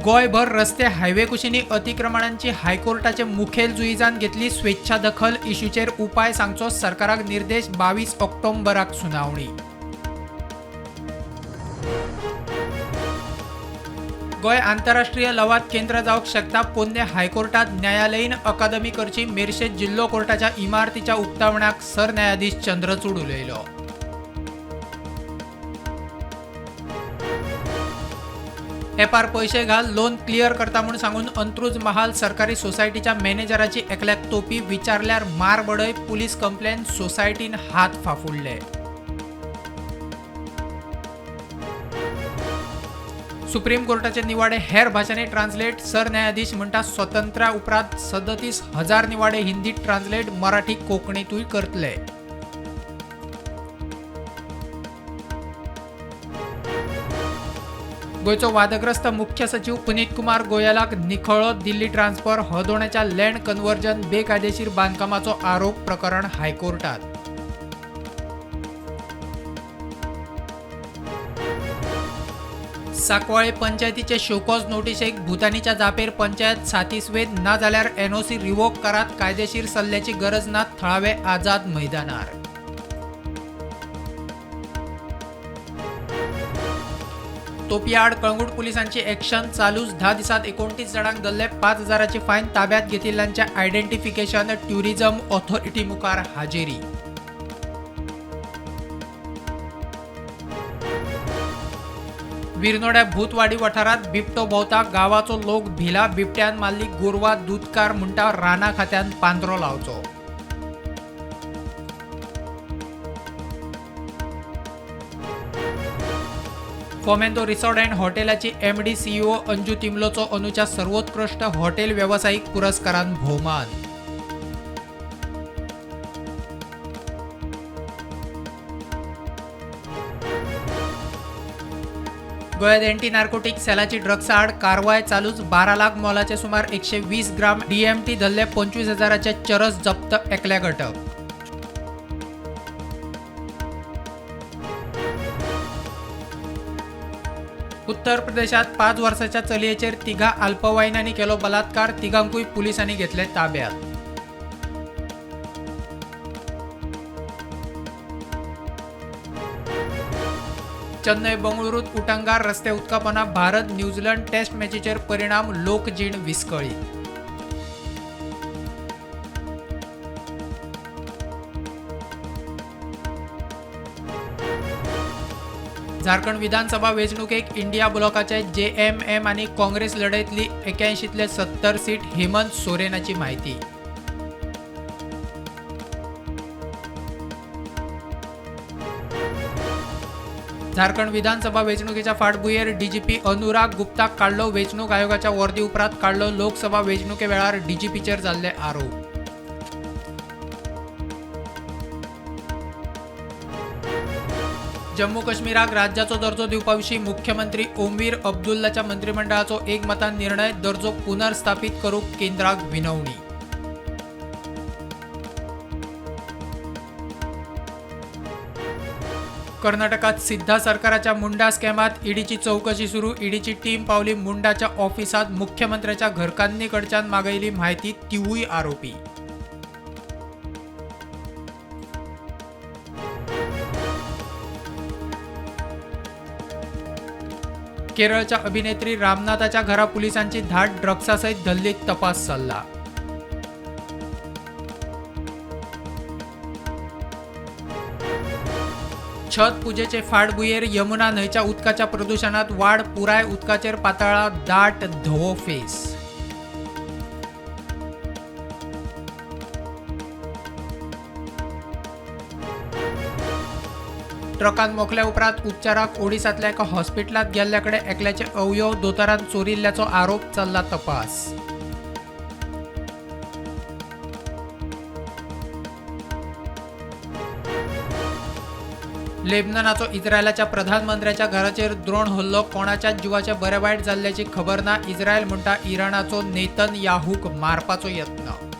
गोंयभर रस्ते हायवे कुशींनी अतिक्रमणांची हायकोर्टाचे मुखेल जुईजान घेतली स्वेच्छा दखल. इशूचेर उपाय सांगचो सरकाराक निर्देश. 22 ऑक्टोबराक सुनावणी. गोंय आंतरराष्ट्रीय लवाद केंद्र जावंक शकता. पोन्ने हायकोर्टात न्यायालयीन अकादमी करची. मेरशे जिल्लो कोर्टाच्या इमारतीच्या उक्तावणाक सरन्यायाधीश चंद्रचूड उलयलो. एपार पयशे घाल लोन क्लियर करता म्हूण सांगून अंत्रुज महाल सरकारी सोसायटीच्या मॅनेजराची एकल्याक तोपी. विचारल्यार मार बडय. Police complain. सोसायटीन हात फाफुडले. सुप्रीम कोर्टाचे निवाडे हेर भाशांनी ट्रान्सलेट. सरन्यायाधीश म्हणटा स्वतंत्र्या उपरांत 37,000 निवाडे हिंदीत ट्रान्सलेट. मराठी कोंकणीतूय करतले. गोंयचो वादग्रस्त मुख्य सचिव पुनीत कुमार गोयलाक निखळ्ळो. दिल्ली ट्रान्सफर. हळदोण्याच्या लँड कन्व्हर्जन बेकायदेशीर बांदकामाचो आरोप. प्रकरण हायकोर्टात. सांकवाळे पंचायतीचे शोकॉज नोटीशेक भूतानीच्या जापेर पंचायत सातिस्वेद. ना जाल्यार एनओसी रिवोक करात. कायदेशीर सल्ल्याची गरज ना. थळावे आझाद मैदानार. तोपयाआड कळंगूट पुलिसांची ॲक्शन चालूच. 10 दिसात 29 जाणांक धरले. 5,000ची फायन. ताब्यात घेतिल्ल्यांचे आयडेंटिफिकेशन. ट्युरिझम ऑथॉरिटी मुखार हाजेरी. विरनोड्या भूतवाडी वाठारात बिबटो भोंवता. गांवाचो लोक भिला. बिबट्यान मारली गोरवां. दुदकार म्हणटा राना खात्यान पांदरो लावचो. फोमेंतो रिसॉर्ट अँड हॉटेलाची एमडी सीईओ अंजू तिमलोचो अंदूच्या सर्वोत्कृष्ट हॉटेल व्यावसायिक पुरस्कारान भोवमान. गोंयांत अँटी नार्कोटिक सेलाची ड्रग्सा आड कारवाय चालूच. 12 लाख मोलाचे सुमार 120 ग्राम डीएमटी धरले. 25,000चे चरस जप्त. एकल्याक अटक. उत्तर प्रदेशात 5 वर्साच्या चलयेचेर 3 अल्पवयीनांनी केलो बलात्कार. तिगांकूय पुलिसांनी घेतले ताब्यात. चेन्नय बंगळुरूत उटंगार रस्ते उदकापोना भारत न्यूझीलंड टेस्ट मॅचीचेर परिणाम. लोकजीण विस्कळीत. झारखंड विधानसभा वेंचणुकेक इंडिया ब्लॉकाचे जेएमएम आनी काँग्रेस लढयतली. 81तले 70 सीट. हेमंत सोरेनाची म्हायती. झारखंड विधानसभा वेंचणुकेच्या फाटभुंयेर डीजीपी अनुराग गुप्ताक काडलो. वेंचणूक आयोगाच्या वर्दी उपरांत काडलो. लोकसभा वेंचणुके वेळार डीजीपीचेर जाल्ले आरोप. जम्मू काश्मीराक राज्याचो दर्जो दिवपा विशीं मुख्यमंत्री ओमवीर अब्दुल्लाच्या मंत्रिमंडळाचो एकमतान निर्णय. दर्जो पुनर्स्थापित करूंक केंद्राक विनवणी. कर्नाटकात सिद्धा सरकाराच्या मुंडा स्कॅमात ईडीची चौकशी सुरू. ईडीची टीम पावली मुंडाच्या ऑफिसात. मुख्यमंत्र्याच्या घरकान्नीकडच्यान मागयली म्हायती. तिवूय आरोपी. केरळच्या अभिनेत्री रामनाथाच्या घरा पोलिसांची धाड. ड्रग्सासयत धल्ली. तपास चल्ला. छत पुजेचे फाटभुंयेर यमुना न्हंयच्या उदकाच्या प्रदुशणांत वाड. पुराय उदकाचेर पातळ्ळा दाट धवो फेस. ट्रकान मोखल्या उपरांत उपचाराक ओडिसांतल्या एका हॉस्पिटलांत गेल्ल्या कडेन एकल्याचे अवयव दोतोरान चोरिल्ल्याचो आरोप. चल्ला तपास. लेबननाचो इस्रायलाच्या प्रधानमंत्र्याच्या घराचेर ड्रोन हल्लो. कोणाच्याच जिवाचें बरें वायट जाल्ल्याची खबर ना. इस्रायल म्हणटा इराणाचो नेतन याहूक मारपाचो यत्न.